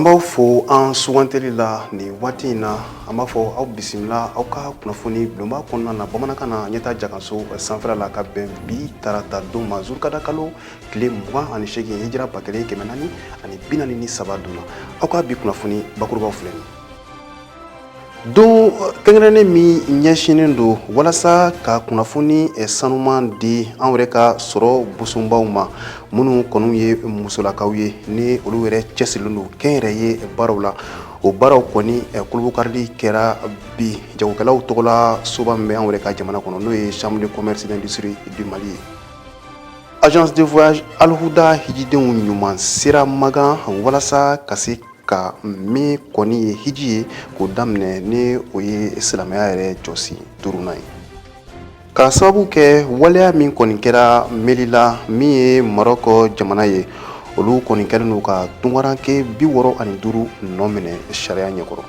An b'aw fo an sugantili la nin waati in na. An b'a fɔ aw bisimila aw ka kunnafoni bulonba kɔnɔna na bamanankan na, Ɲɛta Jakanso sanfɛla la, ka bɛn bi tarata don ma, zurukada kalo tile 28, hijira 1443 don na. Aw ka bi kunnafoni bakurubaw filɛ nin don kɛrɛnkɛrɛnnen min ɲɛsinnen don walasa ka kunnafoni sanuman di an yɛrɛ ka sɔrɔ bosonbaw ma, minnu kɔni ye musolakaw ye, ni olu yɛrɛ cɛsirilen don kɛnyɛrɛye baaraw la. O baaraw kɔni kolobokarili kɛra bi jagokɛlaw tɔgɔla soba min bɛ an yɛrɛ ka jamana kɔnɔ, n'o ye Chambre de commerce d'industrie du Mali ye. Agence de voyage Alhuda hijidenw ɲuman sera Makan walasa ka se ka min kɔni ye hiji ye k'o daminɛ, ni o ye silamɛya yɛrɛ jɔsi duurunan ye. Ka sababu kɛ waleya min kɔni kɛra Melila, min ye Marɔkɔ jamana ye, olu kɔni kɛlen don ka tunkaranke 65 nɔ minɛ sariya ɲɛkɔrɔ.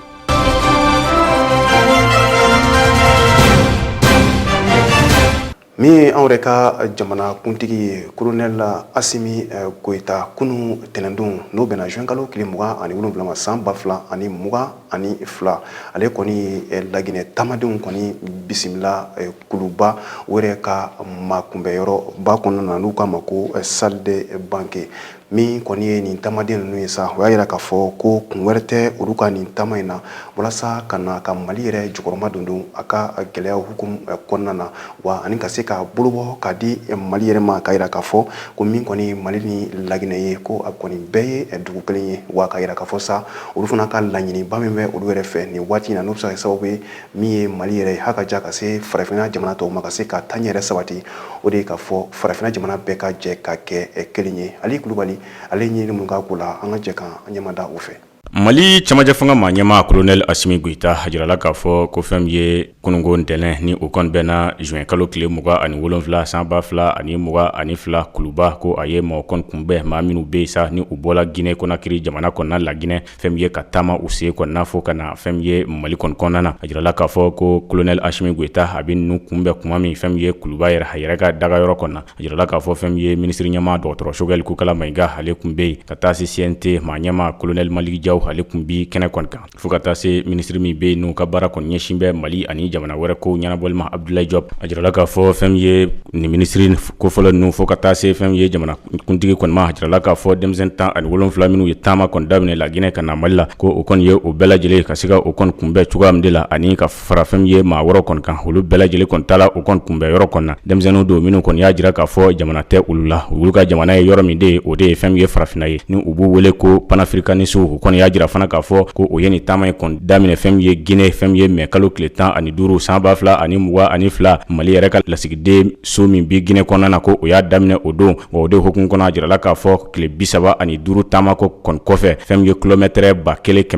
Min ye anw yɛrɛ ka jamana kuntigi ye, Colonel Asimi Goyita, kunun tɛnɛndon, n'o bɛnna juin kalo tile 27 ma san 2022, ale kɔni ye Laginɛ taamadenw kɔni bisimila Kuluba, o yɛrɛ ka makunbɛyɔrɔba kɔnɔna na, n'u k'a ma ko salle de banquet. Min kɔni ye nin taamaden ninnu ye sa, o y'a jira k'a fɔ ko kun wɛrɛ tɛ olu ka nin taama in na walasa ka na ka Mali yɛrɛ jukɔrɔma don a ka gɛlɛya hukumu kɔnɔna na wa, ani ka se ka bolobɔ ka di Mali yɛrɛ ma, ka jira k'a fɔ ko min kɔni Mali ni Laginɛ ye, ko a kɔni bɛɛ ye dugu kelen ye wa. Ka jira k'a fɔ sa, olu fana ka laɲiniba min bɛ olu yɛrɛ fɛ nin waati in na, n'o bɛ se ka kɛ sababu ye min ye Mali yɛrɛ ye ha ka ja ka se farafinna jamana tɔw ma, ka se ka taaɲɛ yɛrɛ sabati, o de ye k'a fɔ farafinna jamana bɛɛ ka jɛ ka kɛ kelen ye. Ali Kulubali, ale ye ɲinini mun k'a ko la, an ka jɛ ka ɲɛmada o fɛ. Mali cɛmancɛ fanga maa ɲɛmaa Colonel Asimi Goyita a jirala k'a fɔ ko fɛn min ye kununko ntɛnɛn, ni o kɔni bɛnna juin kalo tile 27 san 2022 Kuluba, ko a ye mɔgɔ kɔni kunbɛn, maa minnu bɛ yen sa, ni u bɔla Guinée Conakry jamana kɔnɔna Laginɛ, fɛn min ye ka taama u sen kɔnɔna fo ka na fɛn min ye Mali kɔni kɔnɔna na. A jirala k'a fɔ ko Colonel Asimi Goyita a bɛ ninnu kunbɛn kuma min, fɛn min ye Kuluba yɛrɛ, a yɛrɛ ka dagayɔrɔ kɔnɔna, a jirala k'a fɔ fɛn min ye minisiri ɲɛmaa dɔgɔtɔrɔ Choguel Kokala Mayiga, ale tun bɛ yen, ka taa se CNT maa ɲɛmaa Colonel Malick Diaw, ale tun bɛ kɛnɛ kɔni kan, fo ka taa se minisiri min bɛ yen n'u ka baara kɔni ɲɛsin bɛ Mali ani jamana wɛrɛ ko ɲɛnabɔli ma, Abdoulaye Diop. A jirala k'a fɔ fɛn min ye nin minisiri kofɔlɔ ninnu, fo ka taa se fɛn min ye jamana kuntigi kɔni ma, a jirala k'a fɔ denmisɛn 17 minnu ye taama kɔni daminɛ Laginɛ ka na Mali la, ko o kɔni ye o bɛɛ lajɛlen ka se ka o kɔni kunbɛn cogoya min de la, ani ka fara fɛn min ye maa wɛrɛw kɔni kan, olu bɛɛ lajɛlen kɔni taala o kɔni kunbɛn yɔrɔ kɔni na. Denmisɛnninw don minnu kɔni y'a jira k'a fɔ jamana tɛ olu la, olu ka jamana ye yɔrɔ min de ye, o de ye fɛn min ye farafinna ye, ni u b'u wele ko panafricanistes. U kɔni y'a jira fana k'a fɔ ko o ye nin taama in kɔni daminɛ fɛn min ye Guinée, fɛn min ye mɛ kalo tile 15 san 2022, Mali yɛrɛ ka lasigiden so min bɛ Guinée kɔnɔna na, ko o y'a daminɛ o don wa. O de hukumu kɔnɔ, a jirala k'a fɔ tile 35 taama ko kɔni kɔfɛ, fɛn min ye kilomɛtɛrɛ 1626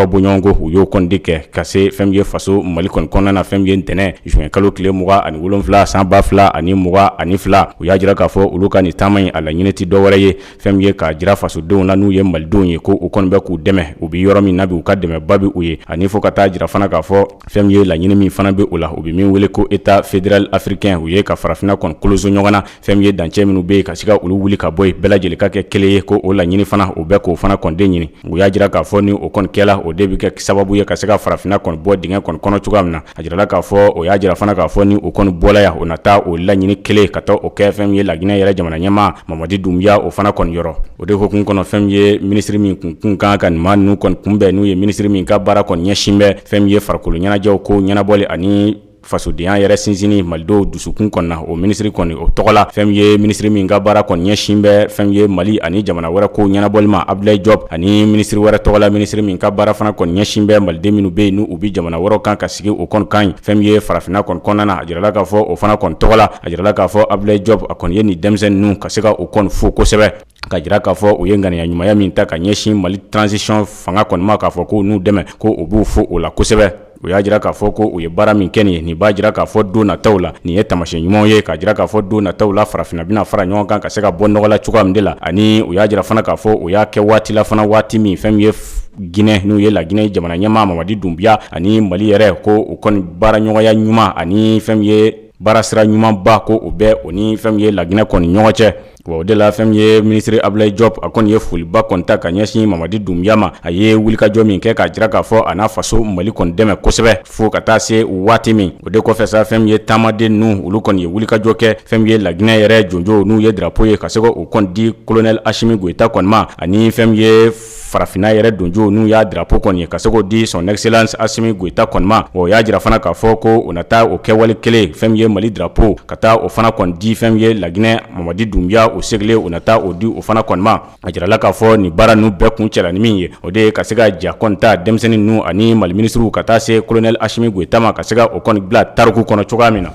bɔɲɔgɔnko, u y'o kɔni de kɛ ka se fɛn min ye faso Mali kɔni kɔnɔna na, fɛn min ye ntɛnɛn juin kalo tile 27 san 2022. U y'a jira k'a fɔ olu ka nin taama in, a laɲini tɛ dɔwɛrɛ ye, fɛn min ye k'a jira fasodenw na, n'u ye malidenw ye, ko u kɔni bɛ k'u dɛmɛ u bɛ yɔrɔ min na bi, u ka dɛmɛba bɛ u ye, ani fo ka taa jira fana k'a fɔ fɛn min ye laɲini min fana bɛ o la, u bɛ min wele ko État fédéral africain, u ye ka farafinna kɔni koloso ɲɔgɔn na, fɛn min ye dancɛ minnu bɛ yen, ka se ka olu wuli ka bɔ yen, bɛɛ lajɛlen ka kɛ kelen ye, ko o laɲini fana, u bɛ k'o fana kɔni de ɲini. U y'a jira k'a fɔ ni o kɔni kɛla, o de bɛ kɛ sababu ye ka se ka farafinna kɔni bɔ dingɛ kɔni kɔnɔ cogoya min na. A jirala k'a fɔ o y'a jira fana k'a fɔ ni o kɔni bɔla yan, o na taa o laɲini kelen ka taa o kɛ fɛn min ye Laginɛ yɛrɛ jamana ɲɛmaa Mamadi Doumbouya, o fana kɔni yɔrɔ. O de hukumu kɔnɔ, fɛn min ye minisiri min kun kan ka nin maa ninnu kɔni kunbɛn, n'u ye minisiri min ka baara kɔni ɲɛsin bɛ fɛn min ye farikolo ɲɛnajɛw ko ɲɛnabɔli ani fasodenya yɛrɛ sinsinni malidenw dusukun kɔnɔna, o minisiri kɔni o tɔgɔ la, fɛn min ye minisiri min ka baara kɔni ɲɛsin bɛ fɛn min ye Mali ani jamana wɛrɛ ko ɲɛnabɔli ma, Abdoulaye Diop, ani minisiri wɛrɛ tɔgɔ la, minisiri min ka baara fana kɔni ɲɛsin bɛ maliden minnu bɛ yen, n'u bɛ jamana wɛrɛw kan ka sigi o kɔni kan, fɛn min ye farafinna kɔni kɔnɔna na, a jirala k'a fɔ o fana kɔni tɔgɔ la, a jirala k'a fɔ Abdoulaye Diop, a kɔni ye nin denmisɛnnin ninnu ka se ka o kɔni fo kosɛbɛ, ka jira k'a fɔ u ye ŋaniya ɲumanya min ta ka ɲɛsin Mali transition fanga kɔni ma, k'a fɔ k'u n'u dɛmɛ, ko u b'u fo o la kosɛbɛ. U y'a jira k'a fɔ ko u ye baara min kɛ nin ye, nin b'a jira k'a fɔ don nataw la, nin ye taamasiyɛn ɲumanw ye, k'a jira k'a fɔ don nataw la, farafinna bɛna fara ɲɔgɔn kan ka se ka bɔ nɔgɔ la cogoya min de la. Ani u y'a jira fana k'a fɔ u y'a kɛ waati la fana, waati min fɛn min ye Guinée, n'u ye Laginɛ jamana ɲɛmaa Mamadi Doumbouya, ani Mali yɛrɛ, ko u kɔni baara ɲɔgɔnya ɲuman ani fɛn min ye Baara sira ɲumanba ko o bɛ o ni fɛn min ye Laginɛ kɔni ɲɔgɔn cɛ. Wa o de la fɛn min ye minisiri Abulayi Jɔp, a kɔni ye foliba kɔni ta ka ɲɛsin Mamadi Dunbiya ma. A ye wulikajɔ min kɛ k'a jira k'a fɔ a n'a faso Mali kɔni dɛmɛ kosɛbɛ fo ka taa se waati min. O de kɔfɛ sa, fɛn min ye taamaden ninnu, olu kɔni ye wulikajɔ kɛ fɛn min ye Laginɛ yɛrɛ jonjo, n'u ye drapeau ye, ka se o kɔni di colonel Asimi Goyita kɔni ma, ani fɛn min ye farafinna yɛrɛ donjo, n'u y'a drapeau kɔni ye, ka se k'o di son excellence Asimi Goyita kɔni ma. O y'a jira fana k'a fɔ ko u na taa o kɛwale kelen, fɛn min ye Mali drapeau, ka taa o fana kɔni di fɛn min ye Laginɛ Mamadi Dunbiya, o segilen, u na taa o di o fana kɔni ma. A jirala k'a fɔ nin baara ninnu bɛɛ kuncɛla ni min ye, o de ye ka se ka ja kɔni ta denmisɛnnin ninnu ani Mali minisiriw ka taa se colonel Asimi Goyita ma, ka se ka o kɔni bila tariku kɔnɔ cogoya min na.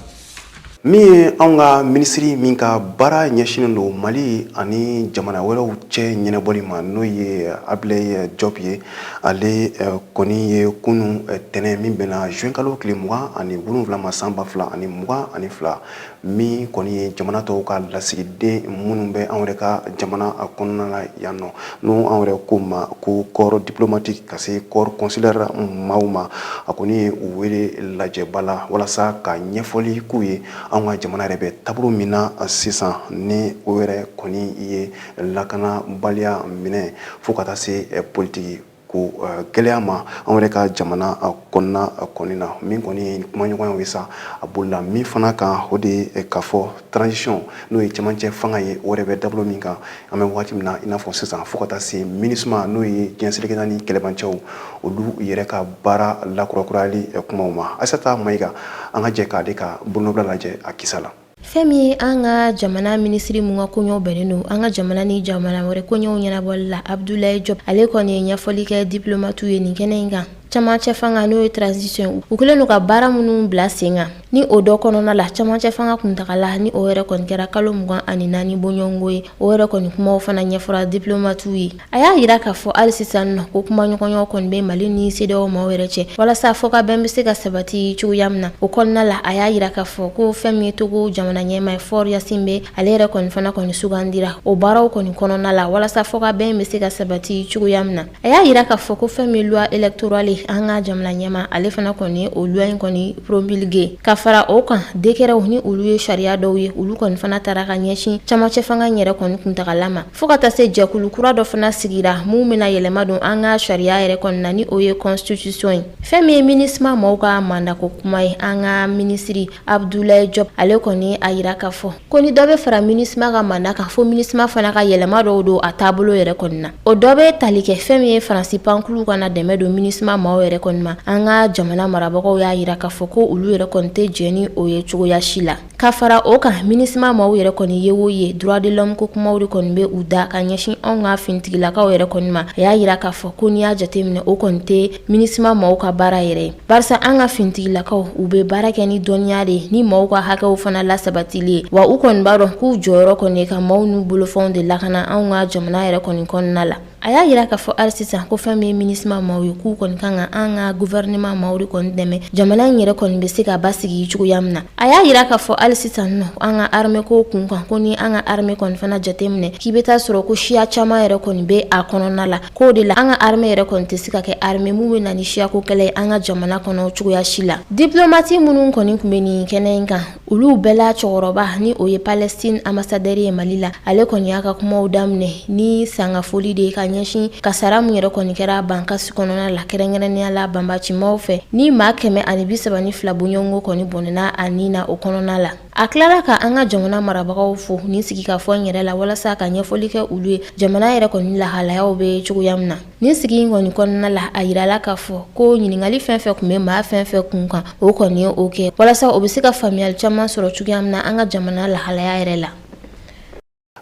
Min ye anw ka minisiri min ka baara ɲɛsinnen don Mali ani jamana wɛrɛw cɛ ɲɛnabɔli ma, n'o ye Abulayi Jɔp ye, ale kɔni ye kunun tɛnɛn min bɛnna juin kalo tile 27 ma san 2022, min kɔni ye jamana tɔw ka lasigiden minnu bɛ anw yɛrɛ ka jamana kɔnɔna la yan nɔ, n'o anw yɛrɛ ko ma ko corps diplomatique ka se corps consulaire maaw ma, a kɔni ye u wele lajɛba la walasa ka ɲɛfɔli k'u ye anw ka jamana yɛrɛ bɛ taabolo min na sisan, ni o yɛrɛ kɔni ye lakanabaliya minɛ fo ka taa se politiki ko gɛlɛya ma anw yɛrɛ ka jamana kɔnɔna kɔni na. Min kɔni ye kumaɲɔgɔnyaw ye sa, a bolila min fana kan, o de ye k'a fɔ transition, n'o ye cɛmancɛ fanga ye, o yɛrɛ bɛ dabolo min kan an bɛ waati min na i n'a fɔ sisan, fo ka taa se MINUSMA, n'o ye diɲɛ seleke naani kɛlɛbancɛw, olu yɛrɛ ka baara lakurakurayali kumaw ma. Aisata Mayiga, an ka jɛ k'ale ka bolonɔbila lajɛ a kisa la. Fɛn min ye an ka jamana minisiri mun ka koɲɛw bɛnnen don an ka jamana ni jamana wɛrɛ koɲɛw ɲɛnabɔli la, Abudulayi Jɔp, ale kɔni ye ɲɛfɔli kɛ diplomatiw ye nin kɛnɛ in kan. Camancɛ fanga, n'o ye transition, u kɛlen don ka baara minnu bila sen kan, ni o dɔ kɔnɔna la camancɛ fanga kuntagala, ni o yɛrɛ kɔni kɛra kalo 24 bɔɲɔgɔnko ye, o yɛrɛ kɔni kumaw fana ɲɛfɔra diplomatiw ye. A y'a jira k'a fɔ hali sisan nɔ ko kumaɲɔgɔnya kɔni bɛ Mali ni CEDEAO maaw yɛrɛ cɛ walasa fɔkabɛn bɛ se ka sabati cogoya min na. O kɔnɔna la, a y'a jira k'a fɔ ko fɛn min ye Togo jamana ɲɛmaa ye, Faure Gnassingbé, ale yɛrɛ kɔni fana kɔni sugandira o baaraw kɔni kɔnɔna la walasa fɔkabɛn bɛ se ka sabati cogoya min na. A y'a jira k'a fɔ ko fɛn min loi électorale ye, an ka jamana ɲɛmaa, ale fana kɔni o loi in kɔni promulgué. Ka fara o kan, décretw, ni olu ye sariya dɔw ye, olu kɔni fana taara ka ɲɛsin camancɛ fanga yɛrɛ kɔni kuntagala ma, fo ka taa se jɛkulu kura dɔ fana sigira mun bɛna yɛlɛma don an ka sariya yɛrɛ kɔni na, ni o ye constitution ye. Fɛn min ye MINUSMA maaw ka mandat ko kuma ye, an ka minisiri Abudulayi Jɔp, ale kɔni a yira k'a fɔ ko ni dɔ bɛ fara MINUSMA ka mandat kan, fo MINUSMA fana ka yɛlɛma dɔw don a taabolo yɛrɛ kɔni na. O dɔ bɛ tali kɛ fɛn min ye Faransi pankulu ka na dɛmɛ don MINUSMA maaw yɛrɛ kɔni ma. An ka jamana marabagaw y'a yira k'a fɔ ko olu yɛrɛ kɔni tɛ jɛn ni o ye cogoya si la. Ka fara o kan, MINUSMA maaw yɛrɛ kɔni ye o ye droit de l'homme ko kumaw de kɔni bɛ u da ka ɲɛsin anw ka finitigilakaw yɛrɛ kɔni ma. A y'a yira k'a fɔ ko n'i y'a jateminɛ, o kɔni tɛ MINUSMA maaw ka baara yɛrɛ ye, barisa an ka finitigilakaw, u bɛ baara kɛ ni dɔnniya de ye, ni maaw ka hakɛw fana lasabatili ye. Wa u kɔni b'a dɔn k'u jɔyɔrɔ kɔni ye ka maaw n'u bolofɛnw de lakana anw ka jamana yɛrɛ kɔni kɔnɔna la. A y'a yira k'a fɔ hali sisan ko fɛn min ye MINUSMA maaw ye, k'u kɔni kan ka an ka gouvernement maaw de kɔni dɛmɛ, jamana in yɛrɛ kɔni bɛ se ka basigi cogoya min na. A y'a yira k'a fɔ hali sisan nɔ, an ka armée ko kun kan, ko ni an ka armée kɔni fana jateminɛ, k'i bɛ taa sɔrɔ ko siya caman yɛrɛ kɔni bɛ a kɔnɔna la, k'o de la an ka armée yɛrɛ kɔni tɛ se ka kɛ armée mun bɛ na ni siyako kɛlɛ ye an ka jamana kɔnɔ cogoya si la. Diplomate minnu kɔni tun bɛ nin kɛnɛ in kan, olu bɛɛ la cɛkɔrɔba, ni o ye Palestine ambassadeur ye Mali la, ale kɔni y'a ka kumaw daminɛ ni sangafoli de ye ka ɲɛsin kasara min yɛrɛ kɔni kɛra Bankasi kɔnɔna la, kɛrɛnkɛrɛnnenya la banbacimaw fɛ, ni maa 132 bɔɲɔgɔnko kɔni bɔnɛna a ni na o kɔnɔna la. A tilara ka an ka jamana marabagaw fo nin sigikafɔ in yɛrɛ la walasa ka ɲɛfɔli kɛ olu ye jamana yɛrɛ kɔni lahalayaw bɛ cogoya min na. Nin sigi in kɔni kɔnɔna la, a yirala k'a fɔ ko ɲininkali fɛn fɛn tun bɛ maa fɛn fɛn kun kan, o kɔni ye o kɛ walasa o bɛ se ka faamuyali caman sɔrɔ cogoya min na an ka jamana lahalaya yɛrɛ la.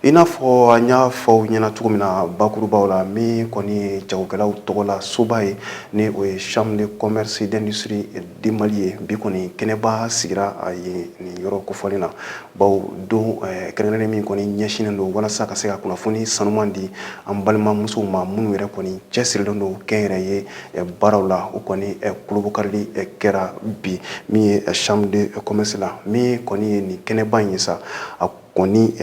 I n'a fɔ an y'a fɔ aw ɲɛna cogo min na bakurubaw la, min kɔni ye jagokɛlaw tɔgɔ la soba ye, ni o ye Chambre de commerce d'industrie du Mali ye, bi kɔni kɛnɛba sigira a ye nin yɔrɔ kofɔlen na, bawo don kɛrɛnkɛrɛnnen min kɔni ɲɛsinnen don walasa ka se ka kunnafoni sanuman di an balimamusow ma minnu yɛrɛ kɔni cɛsirilen don kɛnyɛrɛye baaraw la, o kɔni kolobokarili kɛra bi min ye Chambre de commerce la. Min kɔni ye nin kɛnɛba in ye sa, a kɔni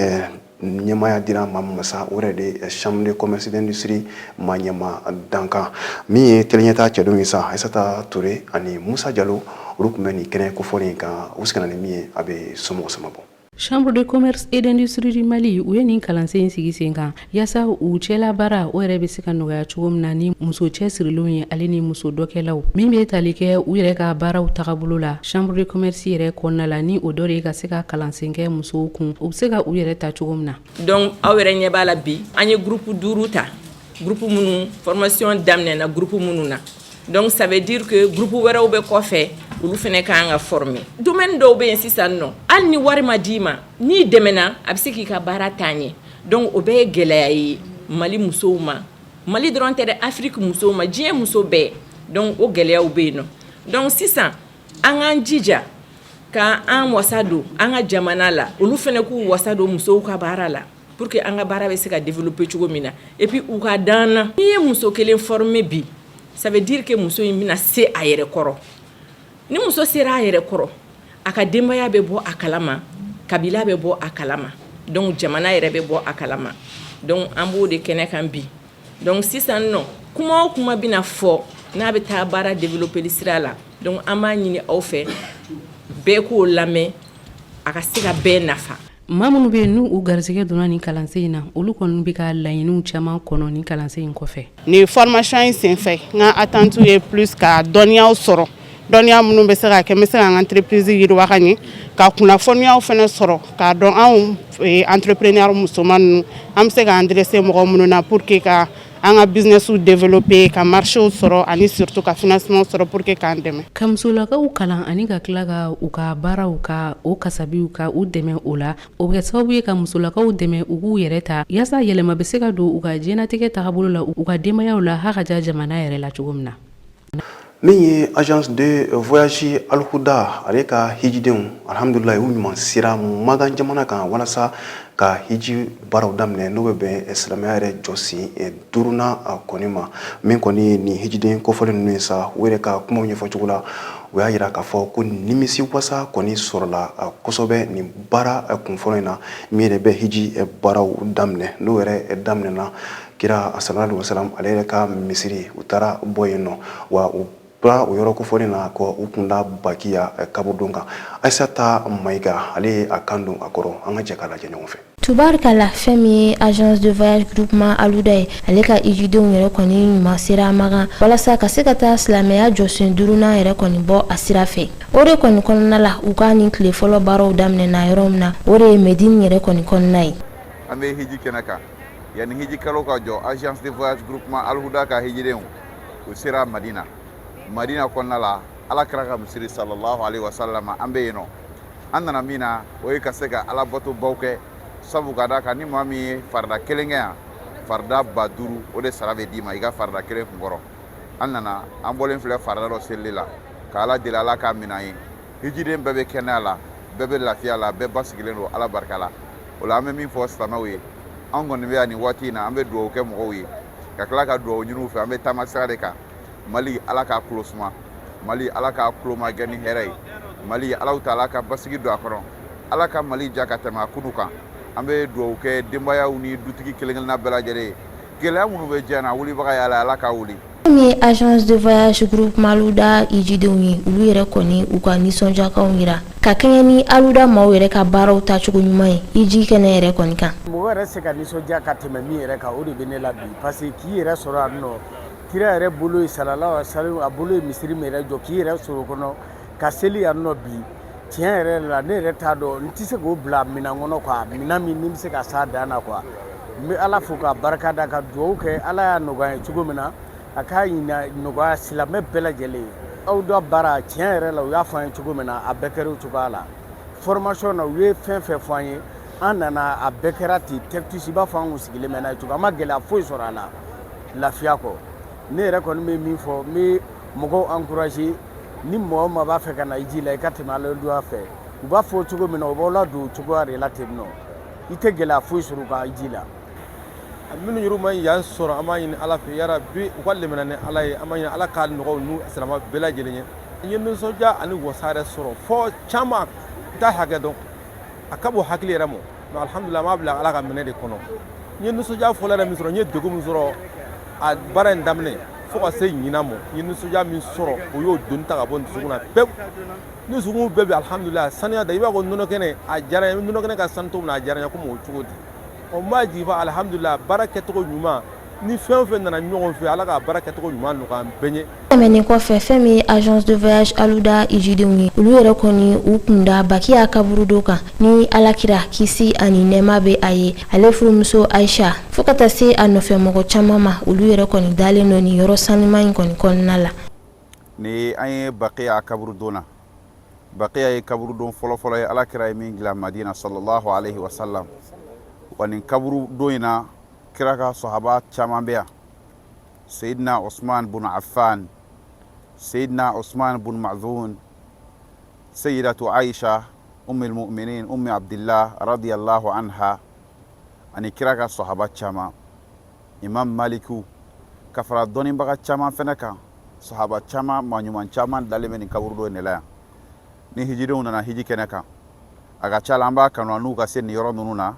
ɲɛmaaya dira maa min ma sa, o yɛrɛ de Chambre de commerce d'industrie maa ɲɛmaa dankan, min ye teleɲɛta cɛdenw ye sa, Aissata Touré ani Musa Jalo. Olu tun bɛ nin kɛnɛ kofɔlen in kan. U seginna ni min ye, a bɛ somɔgɔ sama bɔ. Chambre de commerce et d'industrie du Mali, u ye nin kalansen in sigi sen kan yaasa u cɛla baara o yɛrɛ bɛ se ka nɔgɔya cogo min na ni muso cɛsirilenw ye, ale ni muso dɔkɛlaw min bɛ tali kɛ u yɛrɛ ka baaraw tagabolo la. Chambre de commerce yɛrɛ kɔnɔna la, ni o dɔ de ye ka se ka kalansen kɛ musow kun, u bɛ se ka u yɛrɛ ta cogo min na. Donc aw yɛrɛ ɲɛ b'a la bi, an ye groupe duuru ta, groupe minnu formation daminɛna groupe minnu na. Donc ça veut dire que groupe wɛrɛw bɛ kɔfɛ, olu fana ka kan ka former. Domaine dɔw bɛ yen sisan nɔ, hali ni wari ma d'i ma, n'i dɛmɛna, a bɛ se k'i ka baara taa ɲɛ. Donc o bɛɛ ye gɛlɛya ye Mali musow ma, Mali dɔrɔn tɛ dɛ, Afrique musow ma, diɲɛ muso bɛɛ. Donc o gɛlɛyaw bɛ yen nɔ. Donc sisan an k'an jija ka an wasa don an ka jamana la, olu fana k'u wasa don musow ka baara la pour que an ka baara bɛ se ka développer cogo min na. Et puis u ka dan na, n'i ye muso kelen former bi, ça veut dire que muso in bɛna se a yɛrɛ kɔrɔ. Ni muso sera a yɛrɛ kɔrɔ, a ka denbaya bɛ bɔ a kalama, kabila bɛ bɔ a kalama, donc jamana yɛrɛ bɛ bɔ a kalama. Donc an b'o de kɛnɛ kan bi. Donc sisan nɔ, kuma o kuma bɛna fɔ n'a bɛ taa baara développer sira la, donc an b'a ɲini aw fɛ, bɛɛ k'o lamɛn, a ka se ka bɛɛ nafa. Maa minnu bɛ yen n'u u garisɛgɛ donna nin kalansen in na, olu kɔni bɛ ka laɲiniw caman kɔnɔ nin kalansen in kɔfɛ. Nin formation in senfɛ, n ka attente ye plus ka dɔnniyaw sɔrɔ, dɔnniya minnu bɛ se ka kɛ n bɛ se ka n ka entreprise yiriwa ka ɲɛ, ka kunnafoniyaw fana sɔrɔ k'a dɔn anw entrepreneur musoman ninnu, an bɛ se k'an adresser mɔgɔ minnu na pour que ka an ka business développer, ka marché sɔrɔ, ani surtout ka financement sɔrɔ pour que k'an dɛmɛ. Ka musolakaw kalan ani ka tila ka u ka baaraw ka o kasabiw ka u dɛmɛ o la, o bɛ kɛ sababu ye ka musolakaw dɛmɛ u k'u yɛrɛ ta, yaasa yɛlɛma bɛ se ka don u ka diɲɛnatigɛ tagabolo la, u ka denbayaw la, ha ka ja jamana yɛrɛ la cogo min na. Min ye agence de voyage Alhuda, ale ka hijidenw, alhamdulilayi, u ɲuman sera Magan jamana kan walasa ka hiji baaraw daminɛ, n'o bɛ bɛn silamɛya yɛrɛ jɔsen duurunan kɔni ma. Min kɔni nin hijiden kofɔlen ninnu ye sa, u yɛrɛ ka kumaw ɲɛfɔ cogo la, u y'a yira k'a fɔ ko nimisi wasa kɔni sɔrɔla kosɛbɛ nin baara kunfɔlɔ in na, min yɛrɛ bɛ hiji baaraw daminɛ, n'o yɛrɛ daminɛna kira sallallahu alaihi wasallam ale yɛrɛ ka misiri. U taara bɔ yen nɔ wa, u bɔra o yɔrɔ kofɔlen na ko u kun da Bakiya kaburudon kan. Ayisata Mayiga, ale ye a kan don a kɔrɔ, an ka jɛ k'a lajɛ ɲɔgɔn fɛ. Tubarikala, fɛn min ye agence de voyage groupement Aluda ye, ale ka ijidenw yɛrɛ kɔni ɲuman sera Magan walasa ka se ka taa silamɛya jɔsen duurunan yɛrɛ kɔni bɔ a sira fɛ. O de kɔni kɔnɔna la, u ka nin tile fɔlɔ baaraw daminɛna yɔrɔ min na, o de ye Medine yɛrɛ kɔni kɔnɔna ye. An bɛ hiji kɛnɛ kan. Yanni hiji kalo ka jɔ, agence de voyage groupement Alhuda ka hijidenw, u sera Madina. Madina kɔnɔna la, Ala kira ka misiri sallallahu alaihi wasallam, an bɛ yen nɔ. An nana min na, o ye ka se ka Ala bato baw kɛ, sabu ka d'a kan ni maa min ye farida kelen kɛ yan, farida 5000, o de sara bɛ d'i ma i ka farida kelen kunkɔrɔ. An nana, an bɔlen filɛ farida dɔ selili la, ka Ala deli, Ala k'a minɛ an ye. Hijiden bɛɛ bɛ kɛnɛya la, bɛɛ bɛ lafiya la, bɛɛ basigilen don Ala barika la. O la, an bɛ min fɔ silamɛw ye, an kɔni bɛ yan nin waati in na, an bɛ dugawu kɛ mɔgɔw ye, ka tila ka dugawu ɲini u fɛ. An bɛ taama sira de kan. Mali, Ala k'a kulo suma. Mali, Ala k'a kulo ma gɛn ni hɛrɛ ye. Mali, Ala taala ka basigi don a kɔnɔ. Ala ka Mali ja ka tɛmɛ a kunu kan. An bɛ dugawu kɛ denbayaw ni dutigi kelen kelenna bɛɛ lajɛlen ye. Gɛlɛya minnu bɛ diɲɛ na, wulibaga ye Ala, Ala k'a wuli. Min ye agence de voyage groupement Aluda ijidenw ye, olu yɛrɛ kɔni u ka nisɔndiyakanw yira ka kɛɲɛ ni Aluda maaw yɛrɛ ka baaraw taacogo ɲuman ye iji kɛnɛ yɛrɛ kɔni kan. Mɔgɔ yɛrɛ se ka nisɔndiya ka tɛmɛ min yɛrɛ kan, o de bɛ ne la bi, parce que k'i yɛrɛ sɔrɔ yan nɔ, kira yɛrɛ bolo ye salala wa a bolo ye misiri min yɛrɛ jɔ, k'i yɛrɛ sɔrɔ o kɔnɔ ka seli yan nɔ bi, tiɲɛ yɛrɛ la, ne yɛrɛ t'a dɔn, n tɛ se k'o bila minɛn kɔnɔ quoi, minɛn min ni bɛ se ka s'a dan na quoi. N bɛ Ala fo ka barika da, ka dugawu kɛ. Ala y'a nɔgɔya ye cogo min na, a k'a ɲina nɔgɔya silamɛ bɛɛ lajɛlen ye. Aw da baara, tiɲɛ yɛrɛ la, u y'a fɔ an ye cogo min na, a bɛɛ kɛra o cogoya la. Formation na, u ye fɛn fɛn fɔ an ye, an nana, a bɛɛ kɛra ten tɛkitisi, i b'a fɔ an kun sigilen bɛ n'a ye cogo, an ma gɛlɛya foyi sɔrɔ a la, lafiya kɔ. Ne yɛrɛ kɔni bɛ min fɔ, n bɛ mɔgɔw encourager, ni mɔgɔ o maa b'a fɛ ka na i ji la, i ka tɛmɛ Aluda fɛ. U b'a fɔ cogo min na, u b'aw ladon o cogoya de la ten nɔ, i tɛ gɛlɛya foyi sɔrɔ u ka ji la. Minnu yɛrɛ ma yan sɔrɔ, an b'a ɲini Ala fɛ yarabi u ka limaniya ni Ala ye. An b'a ɲini Ala k'a nɔgɔya n'u silamɛ bɛɛ lajɛlen ye. N ye nisɔndiya ani wasa yɛrɛ sɔrɔ fɔ caman, n t'a hakɛ dɔn, a ka bon hakili yɛrɛ ma, mais alhamdulilah, an b'a bila Ala ka minɛ de kɔnɔ. N ye nisɔndiya fɔlɔ yɛrɛ min sɔrɔ, n ye degun min sɔrɔ a baara in daminɛ. fo ka se ɲinan ma, n ye nisɔndiya min sɔrɔ, o y'o doni ta ka bɔ n dusukun na pewu. N dusukun bɛɛ bɛ alihamudulila saniya da, i b'a fɔ nɔnɔ kɛnɛ a diyara n ye, nɔnɔ kɛnɛ ka sanu cogo min na, a diyara n ye komi o cogo di. Ɔ, n b'a jigi fɔ alihamudulila, baara kɛcogo ɲuman ni fɛn o fɛn nana ɲɔgɔn fɛ, Ala ka baara kɛcogo ɲuman nɔgɔya an bɛɛ ye. Tɛmɛnen kɔfɛ, fɛn min ye agence de voyage Aluda hijidenw ye, olu yɛrɛ kɔni u kunda Bakiya kaburudo kan ni Alakira kisi ani nɛɛma bɛ a ye, ale furumuso Ayisa, fo ka taa se a nɔfɛ mɔgɔ caman ma, olu yɛrɛ kɔni dalen don nin yɔrɔ sanuman in kɔni kɔnɔna la. Ni an ye Bakiya kaburudon na, Bakiya ye kaburudon fɔlɔfɔlɔ ye Ala kira ye min dilan Madina sallallahu alaihi wasallam. Wa nin kaburudon in na, kira ka sahaba caman bɛ yan: Seyidina Usman bun Affan, Seyidina Usman bun Mazun, Seyidatu Aisha ummul mu'minin Ummi Abdillah radiyallahu anha, ani kira ka sahaba caman, Imam Maliku, ka fara dɔnnibaga caman fɛnɛ kan. Sahaba caman, maa ɲuman caman dalen bɛ nin kaburudo in de la yan. Ni hijidenw nana hiji kɛnɛ kan, a ka ca la an b'a kanu an n'u ka se nin yɔrɔ ninnu na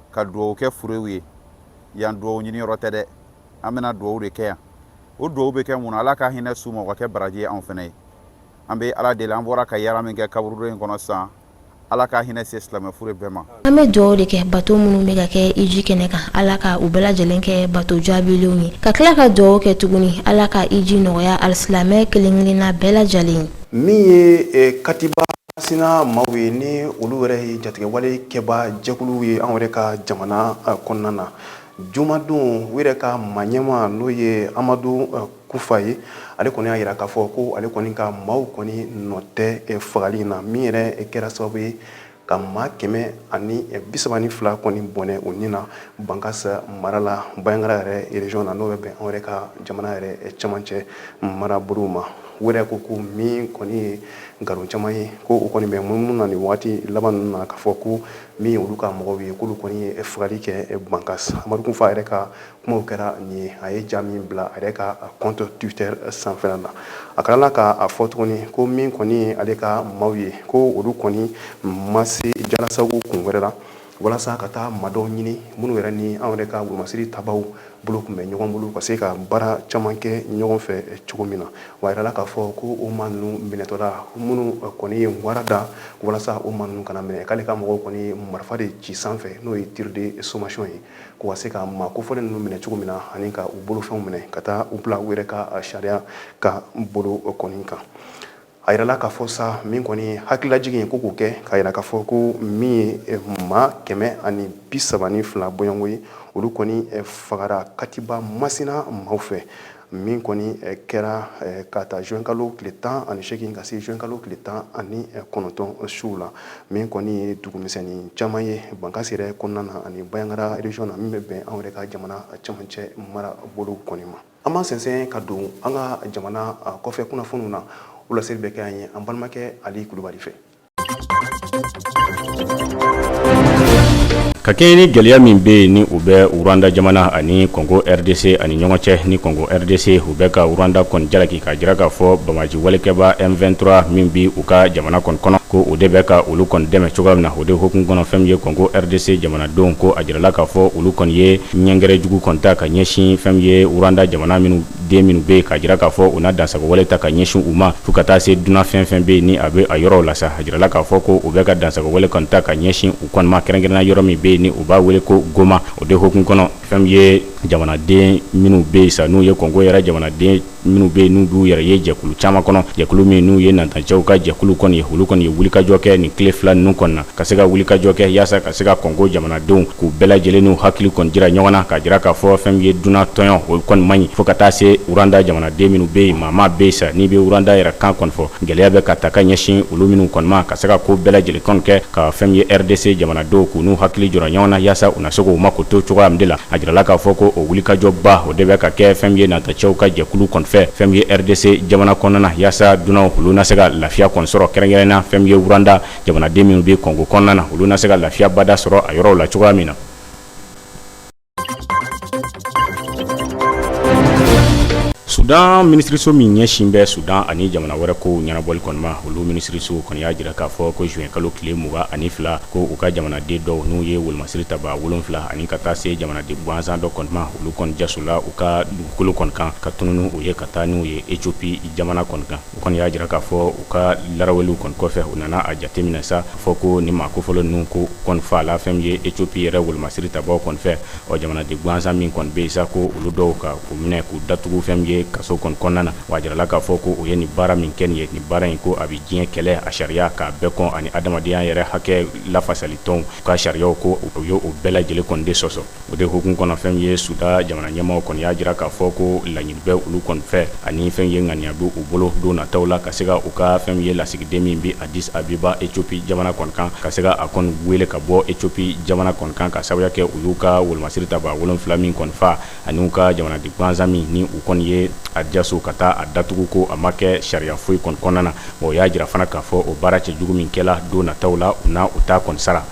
ka dugawu kɛ furew ye. Yan dugawu ɲini yɔrɔ tɛ dɛ, an bɛna dugawu de kɛ yan. O dugawu bɛ kɛ mun na? Ala ka hinɛ s'u ma, o ka kɛ baraji ye anw fɛnɛ ye. An bɛ Ala deli, an bɔra ka yara min kɛ kaburudo in kɔnɔ sisan, Ala ka hinɛ se silamɛ fure bɛɛ ma. An bɛ dugawu de kɛ bato minnu bɛ ka kɛ hiji kɛnɛ kan, Ala ka u bɛɛ lajɛlen kɛ bato jaabilenw ye, ka tila ka dugawu kɛ tuguni, Ala ka hiji nɔgɔya alisilamɛ kelen-kelenna bɛɛ lajɛlen. Min ye Katiba Masina maaw ye, ni olu yɛrɛ ye jatigɛwale kɛba jɛkulu ye anw yɛrɛ ka jamana kɔnɔna na, jumadon u yɛrɛ ka maa ɲɛmaa, n'o ye Amadu Kufa ye, ale kɔni y'a jira k'a fɔ ko ale kɔni ka maaw kɔni nɔ tɛ fagali in na, min yɛrɛ kɛra sababu ye ka maa 132 kɔni bɔnɛ o ni na Bankasi mara la, Bandiagara yɛrɛ région na, n'o bɛ bɛn anw yɛrɛ ka jamana yɛrɛ cɛmancɛ marabolo ma. U yɛrɛ ko ko min kɔni ye nkalon caman ye, ko o kɔni bɛ munumunu na nin waati laban ninnu na, k'a fɔ ko min olu ka mɔgɔw ye, k'olu kɔni ye fagali kɛ Bankasi. Amadu Kufa yɛrɛ ka kumaw kɛra nin ye, a ye ja min bila a yɛrɛ ka compte Twitter sanfɛla la. A tilala k'a fɔ tuguni ko min kɔni ye ale ka maaw ye, ko olu kɔni ma se jalasago kun wɛrɛ la walasa ka taa maa dɔw ɲini minnu yɛrɛ ni anw yɛrɛ ka wolomasiri tabaw bolo tun bɛ ɲɔgɔn bolo, ka se ka baara caman kɛ ɲɔgɔn fɛ cogo min na. Wa a yirala k'a fɔ ko o maa ninnu minɛtɔla, minnu kɔni ye wara da walasa o maa ninnu kana minɛ, k'ale ka mɔgɔw kɔni ye marifa de ci sanfɛ, n'o ye tir de sommation ye, ko ka se ka maa kofɔlen ninnu minɛ cogo min na, ani ka u bolofɛnw minɛ ka taa u bila u yɛrɛ ka sariya ka bolo kɔni kan. A yirala k'a fɔ sa, min kɔni hakililajigin ko k'o kɛ k'a yira k'a fɔ ko min ye maa 132 bɔɲɔgɔnko ye, olu kɔni fagara Katiba Masina maaw fɛ, min kɔni kɛra ka taa juin kalo tile 18 ka se juin kalo tile 19 suw la, min kɔni ye dugumisɛnnin caman ye Bankasi yɛrɛ kɔnɔna na ani Bandiagara région na, min bɛ bɛn anw yɛrɛ ka jamana cɛmancɛ marabolo kɔni ma. An b'an sɛnsɛn ka don an ka jamana kɔfɛ kunnafoniw na. O laseli bɛ kɛ an ye an balimakɛ Ali Kulubali fɛ. Ka kɛɲɛ ni gɛlɛya min bɛ yen, ni u bɛ Rwanda jamana ani Congo RDC ani ɲɔgɔn cɛ, ni Congo RDC u bɛ ka Rwanda kɔni jalaki k'a jira k'a fɔ banbaanci walekɛba M23 min bɛ u ka jamana kɔni kɔnɔ, ko o de bɛ ka olu kɔni dɛmɛ cogoya min na, o de hukumu kɔnɔ, fɛn min ye Congo RDC jamanadenw, ko a jirala k'a fɔ olu kɔni ye ɲɛngɛrɛ jugu kɔni ta ka ɲɛsin fɛn min ye Rwanda jamana minnu den minnu bɛ yen, k'a jira k'a fɔ u na dansago wale ta ka ɲɛsin u ma, fo ka taa se dunan fɛn fɛn bɛ yen ni a bɛ a yɔrɔw la sa. A jirala k'a fɔ ko u bɛ ka dansago wale kɔni ta ka ɲɛsin u kɔni ma, kɛrɛnkɛrɛnnenya yɔrɔ min bɛ yen ni u b'a wele ko Goma. O de hukumu kɔnɔ, fɛn min ye jamanaden minnu bɛ yen sa, n'u ye Kɔngo yɛrɛ jamanaden minnu bɛ yen, n'u b'u yɛrɛ ye jɛkulu caman kɔnɔ, jɛkulu min n'u ye natancɛw ka jɛkulu kɔni ye, olu kɔni ye wulikajɔ kɛ nin tile 2 ninnu kɔni na, ka se ka wulikajɔ kɛ yaasa ka se ka Kɔngo jamanadenw k'u bɛɛ lajɛlen n'u hakili kɔni jira ɲɔgɔn na, k'a jira k'a fɔ fɛn min ye dunan tɔɲɔ, o kɔni man ɲi, fo ka taa se Rwanda jamanaden minnu bɛ yen, maa maa bɛ yen sa n'i bɛ Rwanda yɛrɛ kan kɔni fɔ, gɛlɛya bɛ ka ta ka ɲɛsin olu minnu kɔni ma, ka se ka ko bɛɛ lajɛlen kɔni kɛ ka fɛn min ye RDC jamanadenw k'u n'u hakili jira ɲɔgɔn na, yaasa u na se k'u mako to cogoya min de la. A jirala k'a fɔ ko o wulikajɔba, o de bɛ ka kɛ fɛn min ye natacɛw ka jɛkulu kɔni fɛ, fɛn min ye RDC jamana kɔnɔna na, yaasa dunanw olu na se ka lafiya kɔni sɔrɔ, kɛrɛnkɛrɛnnenya na fɛn min ye Rwanda jamanaden minnu bɛ Kɔngo kɔnɔna na, olu na se ka lafiya bada sɔrɔ a yɔrɔw la cogoya min na. Sudan. Sudan minisiriso min ɲɛsin bɛ Sudan ani jamana wɛrɛ kow ɲɛnabɔli kɔni ma, olu minisiriso kɔni y'a jira k'a fɔ ko juin kalo tile 22, ko u ka jamanaden dɔw n'u ye wolomasiri tabaa 7 ani ka taa se jamanaden gansan dɔ kɔni ma, olu kɔni jasola u ka dugukolo kɔni kan ka tunun u ye ka taa n'u ye Ethiopie jamana kɔni kan. U kɔni y'a jira k'a fɔ u ka laraweliw kɔni kɔfɛ, u nana a jateminɛ sa fɔ ko ni maa kofɔlen ninnu ko kɔni faala fɛn min ye Ethiopie yɛrɛ wolomasiri tabaw kɔni fɛ. Ɔ jamanaden gansan min kɔni bɛ yen sa, ko olu dɔw ka u minɛ k'u datugu fɛn min ye kaso kɔni kɔnɔna na. Wa a jirala k'a fɔ ko u ye nin baara min kɛ nin ye, nin baara in ko a bɛ diɲɛ kɛlɛ a sariya k'a bɛɛ kɔn ani adamadenya yɛrɛ hakɛ lafasalitɔnw ka sariyaw, ko u ye o bɛɛ lajɛlen kɔni de sɔsɔ. O de hukumu kɔnɔ, fɛn min ye Sudan jamana ɲɛmaaw kɔni y'a jira k'a fɔ ko laɲini bɛ olu kɔni fɛ ani fɛn ye ŋaniya bɛ u bolo don nataw la ka se ka u ka fɛn min ye lasigiden min bɛ Addis Abeba Ethiopie jamana kɔni kan, ka se ka a kɔni wele ka bɔ Ethiopie jamana kɔni kan, ka sababuya kɛ u y'u ka wolomasiri tabaa 7 min kɔni fa ani u ka jamanaden gansan min ni u kɔni ye a jaso ka taa a datugu, ko a ma kɛ sariya foyi kɔni kɔnɔna na. O y'a jira fana k'a fɔ o baara cɛjugu min kɛla, don nataw la u na u ta kɔni sara.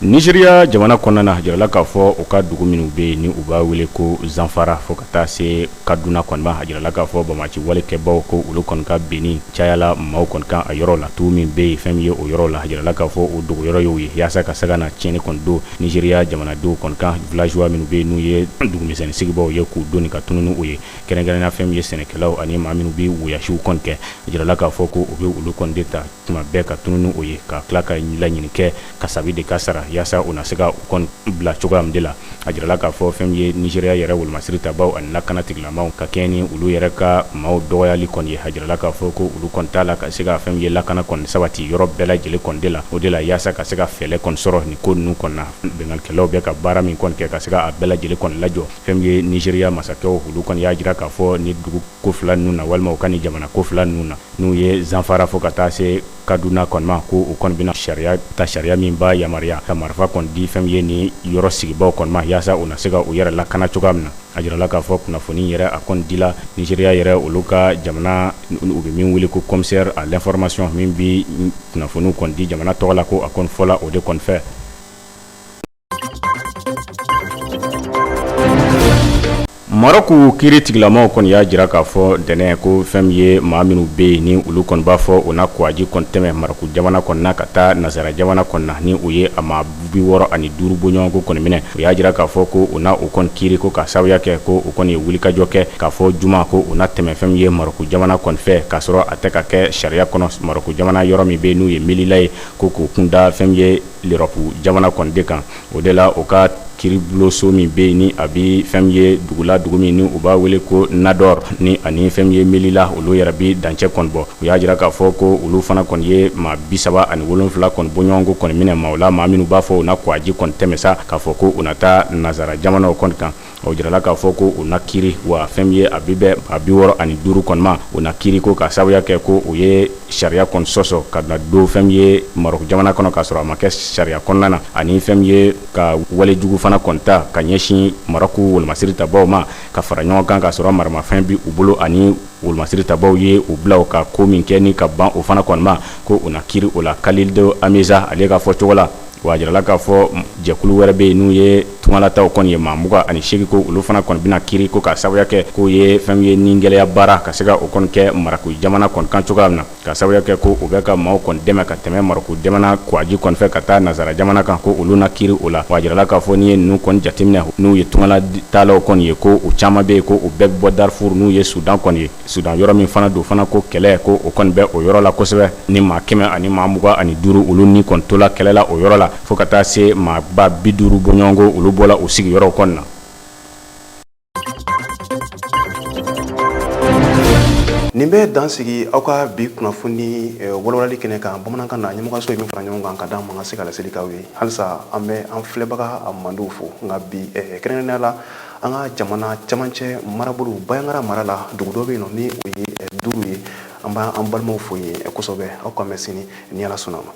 Nizeriya jamana kɔnɔna na, jirala k'a fɔ u ka dugu minnu bɛ yen ni u b'a wele ko Zanfara fo ka taa se Kaduna kɔni ma, a jirala k'a fɔ banbaanci walekɛbaw ko olu kɔni ka binni cayala maaw kɔni kan a yɔrɔ la. Tu min bɛ yen fɛn min ye o yɔrɔ la, a jirala k'a fɔ o dogoyɔrɔ y'o ye yaasa ka se ka na tiɲɛni kɔni don Nizeriya jamanadenw kɔni kan, villageois minnu bɛ yen n'u ye dugumisɛnnin sigibaaw ye, k'u doni ka tunun n'u ye, kɛrɛnkɛrɛnnenya fɛn min ye sɛnɛkɛlaw ani maa minnu bɛ woyasiw kɔni kɛ. A jirala k'a fɔ ko u bɛ olu kɔni de ta tuma bɛɛ ka tunun n'u ye, ka tila ka laɲini kɛ kasabi de ka sara yaasa u na se ka u kɔni bila cogoya min de la. A jirala k'a fɔ fɛn min ye Nizeriya yɛrɛ wolomasiri tabaw ani lakana tigilamaw ka kɛɲɛ ni olu yɛrɛ ka maaw dɔgɔyali kɔni ye, a jirala k'a fɔ ko olu kɔni t'a la ka se ka fɛn min ye lakana kɔni sabati yɔrɔ bɛɛ lajɛlen kɔni de la. O de la yaasa ka se ka fɛɛrɛ kɔni sɔrɔ nin ko ninnu kɔni na, binkannikɛlaw bɛ ka baara min kɔni kɛ ka se ka a bɛɛ lajɛlen kɔni lajɔ, fɛn min ye Nizeriya masakɛw olu kɔni y'a jira k'a fɔ ni dugu ko fila ninnu na walima u ka nin jamana ko fila ninnu na n'u ye Zanfara fo ka taa se Kaduna kɔni ma, ko u kɔni bɛna sariya ta, sariya min b'a yamaruya ka marifa kɔni di fɛn min ye nin yɔrɔ sigibaw kɔni ma yaasa u na se ka u yɛrɛ lakana cogoya min na. A jirala k'a fɔ kunnafoni yɛrɛ a kɔni dila Nizeriya yɛrɛ olu ka jamana u bɛ min wele ko commissaire à l'information min bɛ kunnafoniw kɔni di jamana tɔgɔ la, ko a kɔni fɔla o de kɔni fɛ. Marɔku kiiri tigilamaw kɔni y'a jira k'a fɔ ntɛnɛn ko fɛn min ye maa minnu bɛ yen ni olu kɔni b'a fɔ u na kwaji kɔni tɛmɛ Marɔku jamana kɔni na ka taa Nasara jamana kɔni na, ni u ye a maa 65 bɔɲɔgɔnko kɔni minɛ. U y'a jira k'a fɔ ko u na u kɔni kiiri ko ka sababuya kɛ ko u kɔni ye wulikajɔ kɛ k'a fɔ juma ko u na tɛmɛ fɛn min ye Marɔku jamana kɔni fɛ k'a sɔrɔ a tɛ ka kɛ sariya kɔnɔ. Marɔku jamana yɔrɔ min bɛ yen n'u ye Melila ye, ko k'u kun da fɛn min ye L'Europe jamana kɔni de kan. O de la u ka kiiribulonso min bɛ yen ni a bɛ fɛn min ye dugu la, dugu min ni u b'a wele ko Nador, ni ani fɛn min ye Melila olu yɛrɛ bɛ dancɛ kɔni bɔ. U y'a jira k'a fɔ ko olu fana kɔni ye maa 37 kɔni bɔɲɔgɔnko kɔni minɛ maaw la, maa minnu b'a fɔ u na kwaji kɔni tɛmɛ sa k'a fɔ ko u na taa Nasara jamanaw kɔni kan. O jirala k'a fɔ ko u na kiiri wa fɛn min ye a bɛ bɛn a 65 kɔni ma, u na kiiri ko ka sababuya kɛ ko u ye sariya kɔni sɔsɔ ka na don fɛn min ye Marɔku jamana kɔnɔ k'a sɔrɔ a ma kɛ sariya kɔnɔna na, ani fɛn min ye ka walejugu fana kɔni ta ka ɲɛsin Marɔku wolomasiri tabaw ma ka fara ɲɔgɔn kan k'a sɔrɔ maramafɛn bɛ u bolo, ani wolomasiri tabaw ye u bila u ka ko min kɛ ni ka ban o fana kɔni ma, ko u na kiiri o la. Khalid Ameza ale ka fɔ cogo la, wa a jirala k'a fɔ jɛkulu wɛrɛ bɛ yen n'u ye tungalataw kɔni ye maa 28, ko olu fana kɔni bɛna kiiri ko ka sababuya kɛ k'u ye fɛn min ye ni gɛlɛya baara ka se ka o kɔni kɛ Marɔku jamana kɔni kan cogoya min na, ka sababuya kɛ ko u bɛ ka maaw kɔni dɛmɛ ka tɛmɛ Marɔku jamana kwaji kɔni fɛ ka taa Nasara jamana kan, ko olu na kiiri o la. Wa a jirala k'a fɔ n'i ye ninnu kɔni jateminɛ n'u ye tungalatalaw kɔni ye, ko u caman bɛ yen ko u bɛɛ bɛ bɔ Darfur n'u ye Sudan kɔni ye. Sudan yɔrɔ min fana don fana, ko kɛlɛ ko o kɔni bɛ o yɔrɔ la kosɛbɛ, ni maa 125 olu ni kɔni tola kɛlɛ la o yɔrɔ la, fo ka taa se maa 50,000 bɔɲɔgɔnko olu bɔla u sigiyɔrɔw kɔni na. Nin bɛ dan sigi aw ka bi kunnafoni walawalali kɛnɛ kan bamanankan na. Ɲɛmɔgɔso ye min fara ɲɔgɔn kan ka d'an ma ka se ka laseli k'aw ye. Halisa an bɛ an filɛbaga mandiw fo, nka bi kɛrɛnkɛrɛnnenya la an ka jamana camancɛ marabolo Bandiagara mara la, dugu dɔ bɛ yen nɔ ni o ye duuru ye. An b'an balimaw fo yen kosɛbɛ. Aw k'an bɛn sini ni Ala sɔnna a ma.